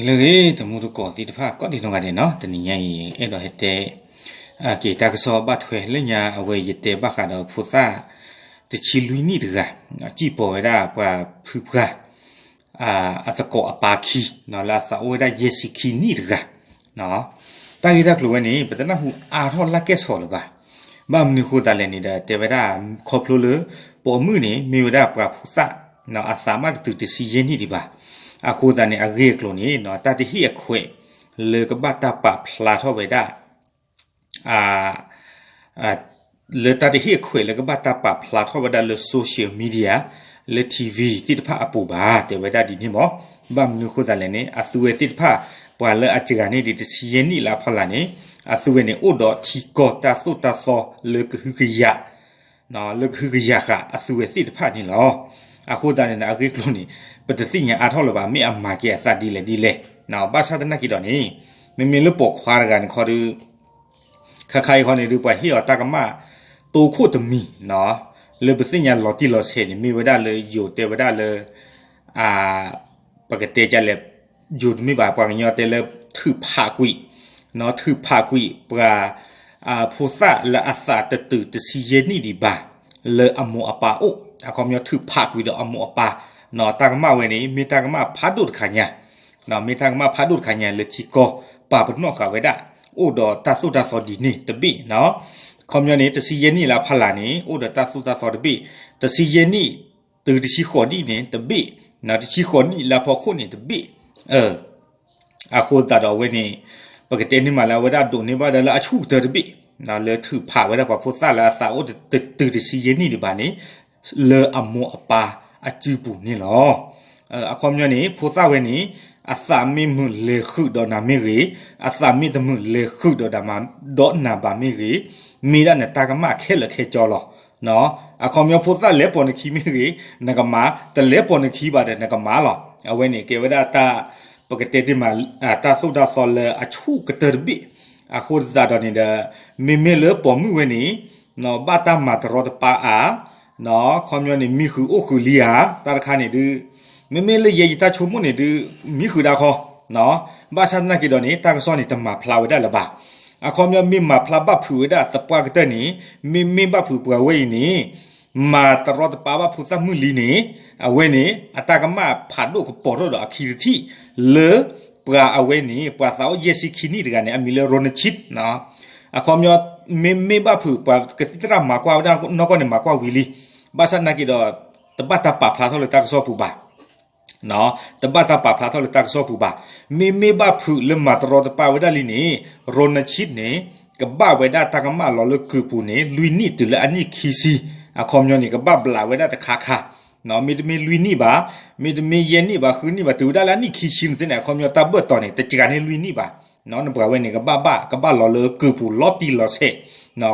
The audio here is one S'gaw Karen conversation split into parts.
လၢအဂ့ၤ တံၤသကိးသ့ၣ်တဖၣ်ကိးဒံးနီၢ်ဂၤဒဲးနီၤ, တနံၤညါအံၤ အဲၣ်ဒိးဟဲတဲ က့ၤတၢ်ကစီၣ်ဘၣ်ထွဲလၢညါ အဝဲယတဲဘၣ်ဃးဒီးဖိသၣ် တဆံလွံၢ်နံၣ်တဂၤ စံၣ်ပိာ်ဝဲဒၣ်ပှၤဖုပှၢ် အသကိးအပၢ်ခံ လၢအသးအိၣ်ဝဲဒၣ်ယဲၢ်ဆံခံနံၣ်တဂၤ တၢ်ဂ့ၢ်တၢ်ကျိၤဝဲန့ၣ် ပတနၢ်ဟူအါထီၣ်လၢကဲၣ်ဆိးလၢၤဘၣ်. ဘၣ်မနုၤအဃိသတးလဲၣ်န့ၣ်ဒီး တဲဝဲဒၣ် ခီဖျိလၢ ပိာ်မုၣ်န့ၣ် မ့ၢ်ဝဲဒၣ်ပှၤဖိသၣ် အသးမ့ၢ်တတုၤတဆံယဲၢ်နံၣ်ဒံးဘၣ်. အဃိသတးန့ၣ် အဂ့ၢ်အကျိၤန့ၣ် တၢ်တဟ့ၣ်အခွဲး လၢကဘၣ်တၢ်ပာ်ဖျါထီၣ်ဝဲဒၣ် လၢတၢ်တဟ့ၣ်အခွဲးလၢကဘၣ်တၢ်ပာ်ဖျါထီၣ်ဝဲဒၣ်လၢ social media လၢ ထံၣ်ဝံၤ သ့ၣ်တဖၣ်အပူၤဘၣ် တဲဝဲဒၣ်ဒ်န့ၣ်မး. ဘၣ်မနုၤအဃိသတးလဲၣ်န့ၣ် အသုဝဲသ့ၣ်တဖၣ် ပှၤလၢအစှၤန့ၢ်ဒံးတဆံယဲၢ်နံၣ်လၢအဖီလာ်န့ၣ် အသုဝဲန့ၣ် အိၣ်ဒီးထံကီၢ်တၢ်သိၣ်တၢ်သီလၢကဟုကယာ် လၢကဟုကယာ်ဃာ်အသုဝဲသ့ၣ်တဖၣ်န့ၣ်လီၤ. အဃိသတးန့ၣ် အဂ့ၢ်အကျိၤန့ၣ် ပတသ့ၣ်ညါအါထီၣ်လၢၤဘၣ် မ့ၢ်အမၤက့ၤအသးဒ်လဲၣ်ဒ်လဲၣ်. ဘၣ်ဆၣ်သနာ်က့ဒီးန့ၣ် မ့မ့ၢ်လၢပိာ်ခွါတဂၤန့ၣ်ခီဒီး ခါခါအံၤခီန့ၣ်ဒုး ပှၤဟ့ၣ်အီၤတၢ်ကမၣ် တိခိၣ်တမံၤ လၢပသ့ၣ်ညါလီၤတံၢ်လီၤဆဲးန့ၣ် မ့ၢ်ဝဲဒၣ်လၢယိၤတဲဝဲဒၣ်လၢ ပကတဲကလဲၣ် ယိၤတမ့ၢ်ဘၣ် ပှၤကညီတဲလၢ ထုးဖးကွံာ် ထုးဖးကွံာ်ပှၤ ဖိသၣ်လၢအသးတတုၤတဆံယဲၢ်နံၣ်ဒံးဘၣ် လၢအမိၢ်အပၢ်အိၣ် အခီပညီထုးဖးကွံာ်ဒီးအမိၢ်အပၢ် တၢ်ကမၣ်ဝဲန့ၣ် မ့ၢ်တၢ်ကမၣ်ဖးဒိၣ်တခါညါ မ့ၢ်တၢ်ကမၣ်ဖးဒိၣ်တခါညါလၢထံကီၢ် ပာ်ပနီၣ်ဃာ်ဝဲဒၣ် အိၣ်ဒီးတၢ်သိၣ်တၢ်သီဒ်န့ၣ်တဘ့ၣ် ခီပညီန့ၣ် တဆံယဲၢ်နံၣ်လၢအဖီလာ်န့ၣ် အိၣ်ဒီးတၢ်သိၣ်တၢ်သီတဘ့ၣ် တဆံယဲၢ်နံၣ် တုၤတဆံဃိးနံၣ်န့ၣ်တဘ့ၣ် တဆံဃိးနံၣ်လၢအဖီခိၣ်န့ၣ်တဘ့ၣ် အဃိသတးဒီးအဝဲန့ၣ် ပကတဲန့ၢ်မးလၢအဝဲဒၣ်ဒိးန့ၢ်ဘၣ်ဒီးလၢအဆူၣ်ကတၢၢ်တဘ့ၣ် လၢထုးဖးဝဲဒၣ်ပှၤဖိသၣ်လၢအသးအိၣ်တတုၤတဆံယဲၢ်နံၣ်ဒံးဘၣ်န့ၣ် လၢအမိၢ်အပၢ်အစုပူၤန့ၣ်လီၤ. အခီပညီန့ၣ် ဖိသၣ်ဝဲန့ၣ် အသးမ့ၢ်မုာ်လဲၤဃုာ်ဒီးနၤမ့ၢ်ဂ့ၤ, အသးမ့ၢ်တမုာ်လဲၤဃုာ်ဒီးနၤဘၣ်မ့ၢ်ဂ့ၤ, မ့ၢ်ဒၣ်နတၢ်ကမၣ်ခဲလၢာ်ခဲဆ့လီၤ. အခီပညီဖိသၣ်လဲၤပိာ်နခံမ့ၢ်ဂ့ၤ နကမၤ, တလဲၤပိာ်နခံဘၣ်ဒီးနကမၤလီၤ. အဝဲန့ၣ်ကဲဝဲဒၣ်တၢ် ပကတဲတ့ၢ်မး တၢ်သိၣ်တၢ်သီလၢအဆူၣ်ကတၢၢ်တဘ့ၣ်. အဃိသတးဒီးန့ၣ်ဒီး မ့မ့ၢ်လၢပိာ်မုၣ်ဝဲန့ၣ် ဘၣ်တၢ်မၤတရီတပါဧါ, ခီပညီန့ၣ် မံဃုာ်အိၣ်ဃုာ်လံဧါ, တၢ်တခါန့ၣ်ဒုး မ့မ့ၢ်လၢယဲယတၢ်ဆိကမိၣ်န့ၣ်ဒုး မံဃုာ်ဒၣ်ခီ, ဘၣ်ဆၣ်သနာ်က့ဒီးန့ၣ် တၢ်ကစီၣ်န့ၣ် တမၤဖျါဝဲဒၣ်လၢၤဘၣ်. အခီပညီမ့ၢ်မၤဖျါဘၣ်ဖုးဝဲဒၣ်သပှၢ်ကတၢၢ်န့ၣ် မ့မ့ၢ်ဘၣ်ဖုးပှၤဝဲအံၤန့ၣ် မၤတရီတပါဘၣ်ဖိသၣ်မုၣ်လံန့ၣ် အဝဲန့ၣ် အတၢ်ကမၣ်ဖးဒိၣ်ကပီၤထီၣ်ဒီးအခံတထံၣ် လၢပှၤအဝဲန့ၣ် ပှၤသးအိၣ်ယဲၢ်ဆံခံနံၣ်တဂၤန့ၣ် အမံၤလၢ ရိနဆံး အခီပညီ မ့မ့ၢ်ဘၣ်ဖုးပှၤကသံၣ်သရၣ်မၤကွၢ်ဝဲဒၣ်နီၢ်ကီၢ်န့ၣ် မၤကွၢ်ဝံၤလံ. ဘၣ်ဆၣ်သနာ်က့ဒီး တဘၣ်တၢ်ပာ်ဖျါထီၣ်လၢတၢ်ကစီၣ်ပူၤဘၣ်. တဘၣ်တၢ်ပာ်ဖျါထီၣ်လၢတၢ်ကစီၣ်ပူၤဘၣ်. မ့မ့ၢ်ဘၣ်ဖုးလၢမၤတရီတပါဝဲဒၣ်လံန့ၣ် ရိနဆံးန့ၣ် ကဘၣ်ဝဲဒၣ်တၢ်ကမၣ်လီၤလၢကုာ်ပူၤန့ၣ် လွံၢ်နံၣ်တုၤလၢအနံၣ်ခံဆံ, အခီပညီန့ၣ် ကဘၣ်ဘျးဝဲဒၣ်တခါခါ မ့တမ့ၢ်လွံၢ်နံၣ်ဘၣ်, မ့တမ့ၢ်ယဲၢ်နံၣ်ဘၣ် ဃုနံၣ်ဘၣ် တုၤဝဲဒၣ်လၢအနံၣ်ခံဆံန့ၣ်သ့ၣ်န့ၣ် အခီပညီတၢ်ဘၢၣ်တီၤန့ၣ် တစှၤန့ၢ်လွံၢ်နံၣ်ဘၣ်. နပှၤဝဲန့ၣ် ကဘၣ်ဘၣ် ကဘၣ်လီၤလၢကုာ်ပူၤလီၤတံၢ်လီၤဆဲး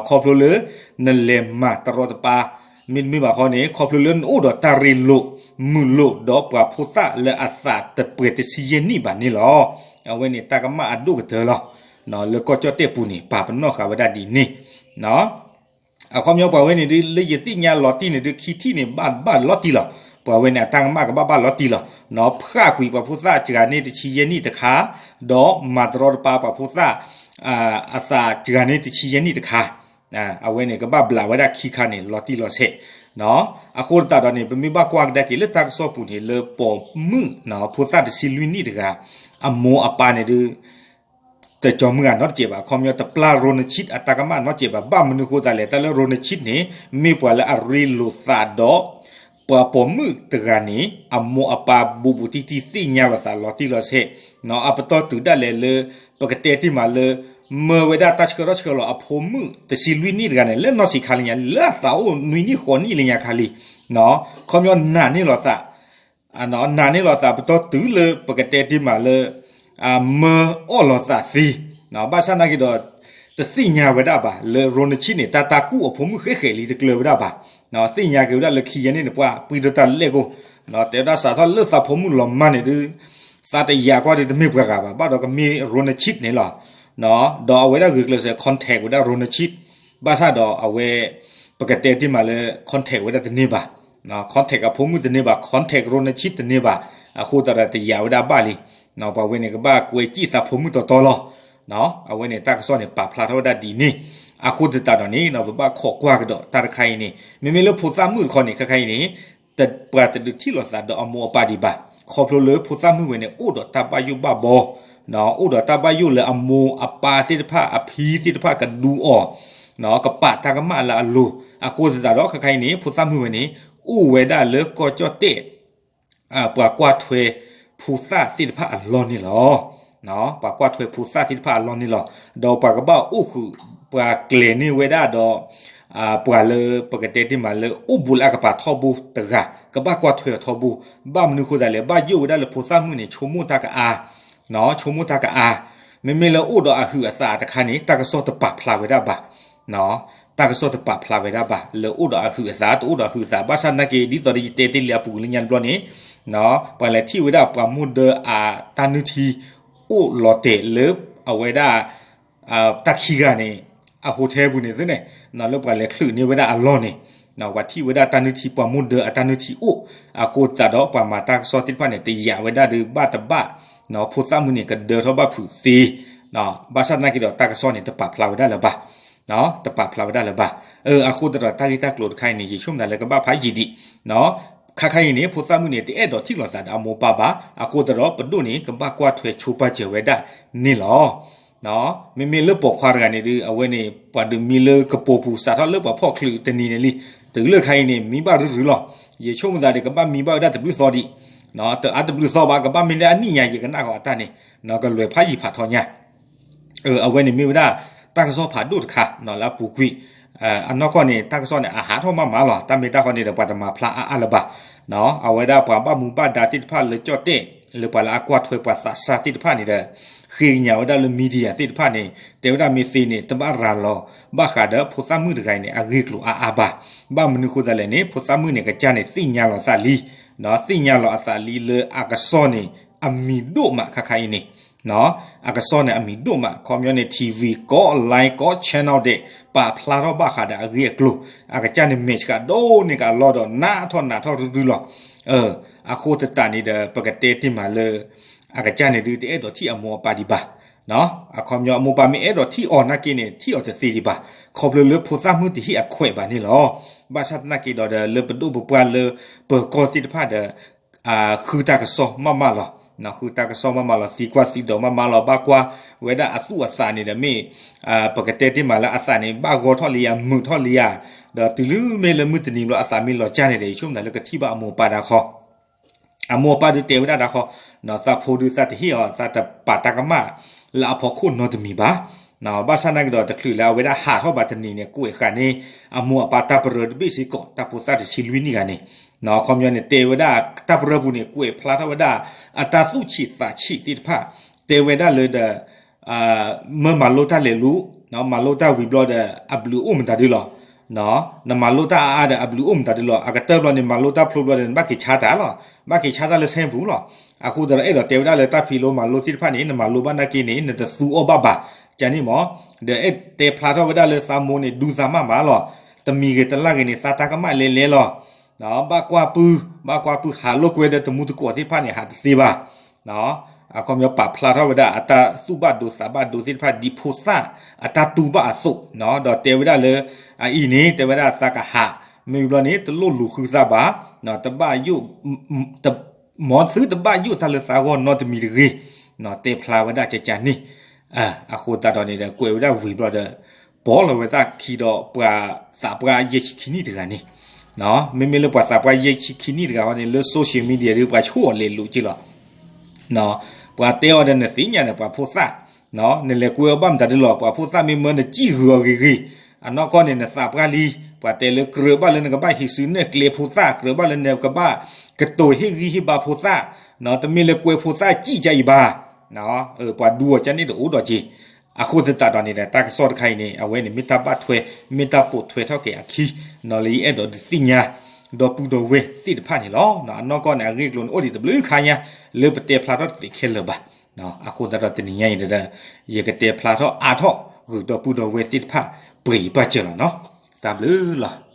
ခီဖျိလၢ နလဲၤမၤတရီတပါ မ့တမ့ၢ်ဘၣ်ခီန့ၣ် ခီဖျိလၢနအိၣ်ဒီးတၢ်ရ့လိာ် မုာ်လိာ်ဒီးပှၤဖိသၣ်လၢအသးတပှဲၤတဆံယဲၢ်နံၣ်ဘၣ်န့ၣ်လီၤ. အဝဲန့ၣ်တၢ်ကမၣ်အဒိၣ်ကတၢၢ်လီၤ. လၢကီၢ်ကၠီၣ်တဲၣ်ပူၤန့ၣ် ပာ်ပနီၣ်ဃာ်ဝဲဒၣ်ဒ်န့ၣ် အခီပညီပှၤဝဲန့ၣ်ဒုး လၢယသ့ၣ်ညါလီၤတံၢ်န့ၣ်ဒုး ခံထံၣ်န့ၣ် ဘၣ်ဘၣ်လီၤတံၢ်လီၤ. ပှၤဝဲန့ၣ် အတၢ်ကမၣ်ကဘၣ်ဘၣ်လီၤတံၢ်လီၤ. ဖးကွံာ်ပှၤဖိသၣ်စှၤန့ၢ်တဆံယဲၢ်နံၣ်တခါ, ဒီးမၤတရီတပါပှၤဖိသၣ် အသးစှၤန့ၢ်တဆံယဲၢ်နံၣ်တခါ, အဝဲန့ၣ် ကဘၣ်ဘျးဝဲဒၣ်ခံခါန့ၣ် လီၤတံၢ်လီၤဆဲး. အဃိသတးဒီးန့ၣ် ပမ့ၢ်ဘၣ်ကွၢ်ကဒါက့ၤလၢတၢ်ကစီၣ်ပူၤန့ၣ် လၢပိာ်မုၣ် ဖိသၣ်တဆံလွံၢ်နံၣ်တဂၤ အမိၢ်အပၢ်န့ၣ်ဒုး တကၠီမုၢ်ဂၤနီတစဲးဘၣ်, အခီပညီတပျၢ်ရိနဆံးအတၢ်ကမၣ်နီတစဲးဘၣ်. ဘၣ်မနုၤဃိသတးလဲၣ်, တၢ်လၢရိနဆံးန့ၣ် မ့ၢ်ပှၤလၢအရ့လိာ်သးဒီး ပှၤပိာ်မုၣ်တဂၤန့ၣ် အမိၢ်အပၢ်ဘူးဘူးတံၢ်တံၢ်သ့ၣ်ညါလိာ်သးလီၤတံၢ်လီၤဆဲး, အပတီၢ်တုၤဒၣ်လဲာ်လၢ ပကတဲတ့ၢ်မးလၢ မၢဝဲဒၣ်တၢ်ဆှၢထီၣ်ဆှၢလီၤအဖိမုၣ်တဆံလွံၢ်နံၣ်တဂၤန့ၣ် လၢနီၢ်ဆံးခါလၢညါ လၢအသးအိၣ်နွံနံၣ်ဃိးနံၣ်လၢညါခါလံ, ခီပညီနာ်န့ၢ်လိာ်သး နာ်န့ၢ်လိာ်သးပတီၢ်တုၤလၢပကတဲတ့ၢ်မးလၢ မၢအီၣ်လိာ်သးသ့, ဘၣ်ဆၣ်သနာ်က့ဒီး တသ့ၣ်ညါဝဲဒၣ်ဘၣ် လၢရိနဆံးန့ၣ် တၢ်တၢ်ကူၣ်အဖိမုၣ်ဃဲဃဲလံတကျၢၤဝဲဒၣ်ဘၣ်. သ့ၣ်ညါက့ၤဝဲဒၣ်လၢခံယဲၢ်နံၣ်န့ၣ် ပှၤပှံၤဒီးတၢ်လဲၣ်ကိၣ်, တဲဝဲဒၣ်စးထီၣ်လၢသးဖိမုၣ်လီၤမၢ်န့ၣ်ဒုး သးတယာ်ကွၢ်ဒီးတမ့ၢ်ပှၤဂၤဘၣ် ဘၣ်ဒီးကမ့ၢ်ရိနဆံးန့ၣ်လီၤ. ဒီးအဝဲဒၣ်ဂုာ်ကျဲးစၢး contact ဝဲဒၣ်ရိနဆံး, ဘၣ်ဆၣ်ဒီးအဝဲ ပကတဲတ့ၢ်မးလၢ contact ဝဲဒၣ်တန့ၢ်ဘၣ်, contact အဖိမုၣ်တန့ၢ်ဘၣ် contact ရိနဆံးတန့ၢ်ဘၣ်, အဃိသတးဒီးတယာ်ဝဲဒၣ်ဘၣ်လံ. ပှၤဝဲန့ၣ်ကဘၣ်ကွဲးစံၣ်သးဖိမုၣ်တီတီလီၤ. အဝဲန့ၣ်တၢ်ကစီၣ်န့ၣ် ပာ်ဖျါထီၣ်ဝဲဒၣ်ဒ်န့ၣ်. အဃိသတးဒီးန့ၣ် ပဘၣ်ခိးကွၢ်ကဒီးတၢ်တခါအံၤန့ၣ် မ့မ့ၢ်လၢဖိသၣ်မုၣ်တခီန့ၣ် ခဲခါအံၤန့ၣ် ပှၤတဒုးထံၣ်လိာ်သးဒီးအမိၢ်အပၢ်ဒံးဘၣ်. ခီဖျိလၢဖိသၣ်မုၣ်ဝဲန့ၣ် အိၣ်ဒီးတၢ်ဘၣ်ယိၣ်ဘၣ်ဘီ, အိၣ်ဒီးတၢ်ဘၣ်ယိၣ်လၢအမိၢ်အပၢ်သ့ၣ်တဖၣ် အဖံသ့ၣ်တဖၣ်ကဒူအီၤ, ကပာ်တၢ်ကမၣ်လၢအလိၤ. အဃိသတးဒီး ခဲခါအံၤန့ၣ် ဖိသၣ်မုၣ်ဝဲန့ၣ် အိၣ်ဝဲဒၣ်လၢကီၢ်ကၠီၣ်တဲၣ် ပှၤကွၢ်ထွဲဖိသၣ်သ့ၣ်တဖၣ်အလီၢ်န့ၣ်လီၤ. ပှၤကွၢ်ထွဲဖိသၣ်သ့ၣ်တဖၣ်အလီၢ်န့ၣ်လီၤ. ဒီးပှၤကဘၣ်အိၣ်ဃုာ် ပှၤကျဲၤန့ၢ်ဝဲဒၣ်ဒီး ပှၤလၢပကတဲတ့ၢ်မးလၢအိၣ်ဘူးလၢအကပၤထီဘိတဂၤ ကဘၣ်ကွၢ်ထွဲအီၤထီဘိ. ဘၣ်မနုၤအဃိသတးလဲၣ်, ဘၣ်ယိၣ်ဝဲဒၣ်လၢဖိသၣ်မုၣ်န့ၣ် ဆိကမိၣ်တၢ်ကအါ, ဆိကမိၣ်တၢ်ကအါ. မ့မ့ၢ်လၢအိၣ်ဒီးအဟုးအသးတခါန့ၣ် တၢ်ကစီၣ်တပာ်ဖျါဝဲဒၣ်ဘၣ်. တၢ်ကစီၣ်တပာ်ဖျါဝဲဒၣ်ဘၣ် လၢအိၣ်ဒီးအဟုးအသး တအိၣ်ဒီးအဟုးအသး. ဘၣ်ဆၣ်သနာ်က့ ဒ်သိးဒီးယတဲတ့ၢ်လံအပူၤကွံာ်လၢညါတဘျီန့ၣ် ပှၤလဲၤထံၣ်ဝဲဒၣ်ပှၤမိၢ်ဒၢအတၢ်နုၢ်ထံ အိၣ်လီၤတဲာ်လၢအဝဲဒၣ် တၢ်ခံဂၤန့ၣ် အ hotel ပူၤန့ၣ်သ့န့ၣ် လၢပှၤလဲၤချုးန့ၢ်ဝဲဒၣ်အလီၢ်န့ၣ် ပှၤထံၣ်ဝဲဒၣ်တၢ်နုၢ်ထံ ပှၤမိၢ်ဒၢအတၢ်နုၢ်ထံအိၣ်. အဃိသတးဒီး ပှၤမၤတၢ်ကစီၣ်သ့ၣ်တဖၣ်န့ၣ် တယာ်ဝဲဒၣ်ဒီးဘၣ်တဘၣ် ဖိသၣ်မုၣ်န့ၣ် ကဒၢထီၣ်ဘၣ်ဖုးသ့. ဘၣ်ဆၣ်သနာ်က့ဒီး တၢ်ကစီၣ်န့ၣ်တပာ်ဖျါဝဲဒၣ်လၢၤဘၣ်, တပာ်ဖျါဝဲဒၣ်လၢၤဘၣ်. အဃိသတးဒီး တၢ်ဂ့ၢ်တၢ်ကျိၤတခါအံၤန့ၣ် ယဆိကမိၣ်သးလၢကဘၣ်ဖးယံာ်ဒံး ခါခါအံၤန့ၣ် ဖိသၣ်မုၣ်န့ၣ် တအဲၣ်ဒိးထံၣ်လိာ်သးဒီးအမိၢ်ပၢ်ဘၣ်. အဃိသတးဒီး ပဒိၣ်န့ၣ် ကဘၣ်ကွၢ်ထွဲဆိပာ်စၢၤဝဲဒၣ်န့ၣ်လီၤ. မ့မ့ၢ်လၢပိာ်ခွါတဂၤန့ၣ်ဒီး အဝဲန့ၣ် ပှၤဒုးမံလၢကပိာ်ပူၤ စးထီၣ်လၢပှၤဖီၣ်ချုးတနံၤန့ၣ်လံ, တုၤလၢခါအံၤန့ၣ် မံဘၣ်ရုရုလီၤ. ယဆိကမိၣ်သးဒီး ကဘၣ်မံဘၣ်ဝဲဒၣ်တဘျုးသီဒံး, တအါတဘျုးသီဘၣ်, ကဘၣ်မ့ၢ်လၢအနံၣ်ညါ ယကနၣ်ဃီၤအတၢ်န့ၣ် ကလွဲၤဖးယံာ်ဖးထီညါ. အဝဲန့ၣ်မ့ၢ်ဝဲဒၣ် တၢ်ကစီၣ်ဖးဒိၣ်တခါ လၢအပူၤကွံာ်, အနီၢ်ကီၢ်န့ၣ် တၢ်ကစီၣ်န့ၣ် အဟးထီၣ်မးမးလီၤ. တၢ်မ့ၢ်တၢ်ဃီန့ၣ်ဒီး ပှၤတမၤဖျါအါအါလၢၤဘၣ်. အဝဲဒၣ်ပှၤဘၣ်မူဘၣ်ဒါသ့ၣ်တဖၣ်လၢကၠီၣ်တဲၣ် လၢပှၤလၢအကွၢ်ထွဲပှၤသးစၢ်သ့ၣ်တဖၣ်န့ၣ်ဒီး ဃ့ကညးဝဲဒၣ်လၢ media သ့ၣ်တဖၣ်န့ၣ် တဲဝဲဒၣ်မ့ၢ်သ့န့ၣ် တဘၣ်ရၤလီၤဘၣ်ဃးဒီးဖိသၣ်မုၣ်တဂၤအံၤန့ၣ် အဂ့ၢ်ကျိၤအါအါဘၣ်. ဘၣ်မနုၤအဃိသတးလဲၣ်န့ၣ် ဖိသၣ်မုၣ်န့ၣ် ကစၢ်န့ၣ် သ့ၣ်ညါလီၤသးလံ, သ့ၣ်ညါလီၤအသးလံလၢအကစီၣ်န့ၣ် အမံၤဒိၣ်မးခါခါအံၤန့ၣ် အကစီၣ်န့ၣ်အမံၤဒိၣ်မး ခီပညီန့ၣ် ထံၣ်ဝံၤ ကိး line ကိး channel ဒဲး ပာ်ဖျါထီၣ်ဘၣ်ဃးဒီးအဂ့ၢ်အကျိၤ, အကစၢ်န့ၣ် မဲာ်ဆှးဒိၣ်န့ၢ်ကအလီၢ်ဒီး နးထီၣ်နးထီၣ်ရုရုလီၤ. အဃိသတးန့ၣ်ဒီး ပကတဲတ့ၢ်မးလၢ အကစၢ်န့ၣ်ဒုးတအဲၣ်ဒိးထံၣ်အမိၢ်အပၢ်ဒံးဘၣ်. အခီပညီအမိၢ်ပၢ်မ့ၢ်အဲၣ်ဒိးထံၣ်အီၤနာ်က့န့ၣ် ထံၣ်အီၤတသ့ဒံးဘၣ်. ခီဖျိလၢဖိသၣ်မုၣ်တဟ့ၣ်အခွဲးဘၣ်န့ၣ်လီၤ. ဘၣ်ဆၣ်သနာ်က့ဒီး လၢပဒိၣ်ပပှၢ်လၢပၢၤကီၢ်သ့ၣ်တဖၣ်ဒီး ဃုတၢ်ကစီၣ်မးမးလီၤ. ဃုတၢ်ကစီၣ်မးမးလီၤ သံကွၢ်သံဒိးမးမးလီၤ ဘၣ်ကွၢ်ဝဲဒၣ်အသူၣ်အသးန့ၣ်ဒီးမ့ၢ် ပကတဲတ့ၢ်မးလၢအသးန့ၣ် ဘၣ်ဂီၤထီၣ်လံဧါ မုာ်ထီၣ်လံဧါ, ဒီးတုၤလၢမ့ၢ်လၢမုၢ်တနံၤဘျီအသးမ့ၢ်လီၤကၢ်န့ၣ်ဒီး ယဆိကမိၣ်သးလၢကထံၣ်ဘၣ်အမိၢ်အပၢ်ဒၣ်ခီ အမိၢ်အပၢ်ဒုးတဲဝဲဒၣ်ဒၣ်ဃီ, သးဖိဒုးသးတဟ့ၣ်အီၤ သးတပာ်တၢ်ကမၣ်လၢအဖီခိၣ်နီတမံၤဘၣ်. ဘၣ်ဆၣ်သနာ်က့ဒီး တချုးလၢအဝဲဒၣ်ဟးထီၣ်ဘၣ်တနံၤန့ၣ် ကွဲးဃာ်န့ၢ်အမိၢ်အပၢ်တၢ်ပရၢတဘ့ၣ်စ့ၢ်ကီး တၢ်ဖိသၣ်တဆံလွံၢ်နံၣ်ဂၤန့ၣ်, အခီပညီန့ၣ် တဲဝဲဒၣ်တၢ်ပရၢပူၤန့ၣ် ကွဲးဖျါထီၣ်ဝဲဒၣ် အတၢ်သူၣ်ဆံးသးဆံးသ့ၣ်တဖၣ်, တဲဝဲဒၣ်လၢဒီး မၢမၤလိတၢ်လဲၤလူၤ, မၤလိတၢ်ဝံၤဘျီဒီး အဘျုးအိၣ်မတၤဒုလီၤ. နမၤလိတၢ်အါအါဒီး အဘျုးအိၣ်မတၤဒုလီၤ. အကတၢၢ်ဘျီန့ၣ် မၤလိတၢ်ဖျိဘျီဒီး နဘၣ်က့ၤဆါတၢ်လီၤ. ဘၣ်က့ၤဆါတၢ်လၢဆဲပူၤလီၤ. အဃိသတးဒီးအဲၣ်ဒိးတဲဝဲဒၣ်လၢတၢ်ဖံးလိမၤလိသ့ၣ်တဖၣ်န့ၣ် နမၤလိဘၣ်နာ်က့န့ၣ် နတသူအီၣ်ဘၣ်ဘၣ်. ကန့ၣ်မး, ဒီးအဲၣ်တဲဖျါထီၣ်ဝဲဒၣ်လၢသးမိၢ်န့ၣ် ဒူသးမးမးလီၤ. တမံၤဂ့ၤတလၢ်ဂ့ၤန့ၣ် သးတၢ်ကမၣ်လဲၤလဲၤလီၤ. ဘၣ်ကွၢ်ပုၢ်, ဘၣ်ကွၢ်ပုၢ်ဟးလိာ်ကွဲဒီးတမူတကိးသ့ၣ်တဖၣ်န့ၣ် ဟးတသ့ဘၣ်. အခီပညီပာ်ဖျါထီၣ်ဝဲဒၣ်အတၢ်သူၣ်ဘၣ်ဒိသးဘၣ်ဒိသ့ၣ်တဖၣ် ဒ်ဖိသၣ်အတၢ်တူၢ်ဘၣ်အသိး, ဒီးတဲဝဲဒၣ်လၢ အအံၤန့ၣ် တဲဝဲဒၣ်သးကဟး မ့ၢ်ဘျီန့ၣ် တလိၣ်လူၤဃုသးဘၣ်, တဘၣ်ယိၣ် မ်သုတဘၣ်ယိၣ်တၢ်လၢသးဂီၢ်နီတမံၤတဂ့ၤ, တဲဖျါဝဲဒၣ်ကကန့ၣ်. အဃိသတးဒီးန့ၣ်ဒီး ကွဲးဝဲဒၣ်ဝံၤဘျီဒီး ပိာ်လီၤဝဲသးခံဒီးပှၤသးပှၢ်ယဲၢ်ဆံခံနံၣ်တဂၤန့ၣ်, မ့မ့ၢ်လၢပှၤသးပှၢ်ယဲၢ်ဆံခံနံၣ်တဂၤဃီန့ၣ် လၢ social media ဒီး ပှၤဆိၣ်အီၤလဲၤလူၤက့လီၤ. ပှၤတဲအီၤဒီးနသ့ၣ်ညါန့ၣ် ပှၤဖိသၣ်, နလဲၤကွဲအီၤဘၣ်မတၤဒုလီၤ. ပှၤဖိသၣ်မ့ၢ်မၢနစံၣ်ဂုာ်အီၤဂ့ၤဂ့ၤ, အနီၢ်ကီၢ်န့ၣ် နသးပှၢ်လံ. ပှၤတဲလၢကြၢးဘၣ်လၢနကဘၣ်ဟံးစုနဲၣ်ကျဲဖိသၣ်, ကြၢးဘၣ်လၢနကဘၣ်ကတိၤဟ့ၣ်ဂံၢ်ဟ့ၣ်ဘါဖိသၣ်, တမ့ၢ်လၢကွဲဖိသၣ်စံၣ်ကါအံၤဘၣ်. ပှၤဒူအီၤကန့ၣ်တအိၣ်ဒီးက့ၤ. အဃိသတးဒီးန့ၣ်ဒီး တၢ်ကစီၣ်တခါအံၤန့ၣ် အဝဲန့ၣ်မ့ၢ်တၢ်ဘၣ်ထွဲ မ့ၢ်တၢ်ပိာ်ထွဲထီၣ်က့ၤအခံ, လၢယအဲၣ်ဒိးဒုးသ့ၣ်ညါ ဒီပုၢ်ဒီဝဲၢ်သ့ၣ်တဖၣ်န့ၣ်လီၤ. အနီၢ်ကီၢ်န့ၣ် အဂ့ၢ်အကျိၤန့ၣ် အိၣ်ဒံးတဘျုးခါညါ လၢပတဲဖျါထီၣ်တသ့ခဲလၢာ်ဘၣ်. အဃိသတးဒီးတနံၤညါအံၤဒီး ယကတဲဖျါထီၣ်အါထီၣ် ဂုာ်ဒီပုၢ်ဒီဝဲၢ်သ့ၣ်တဖၣ် ပှဲၤအံၤပၣ်စၢၤလီၤနီၤ. တၢ်ဘျုးလီၤ.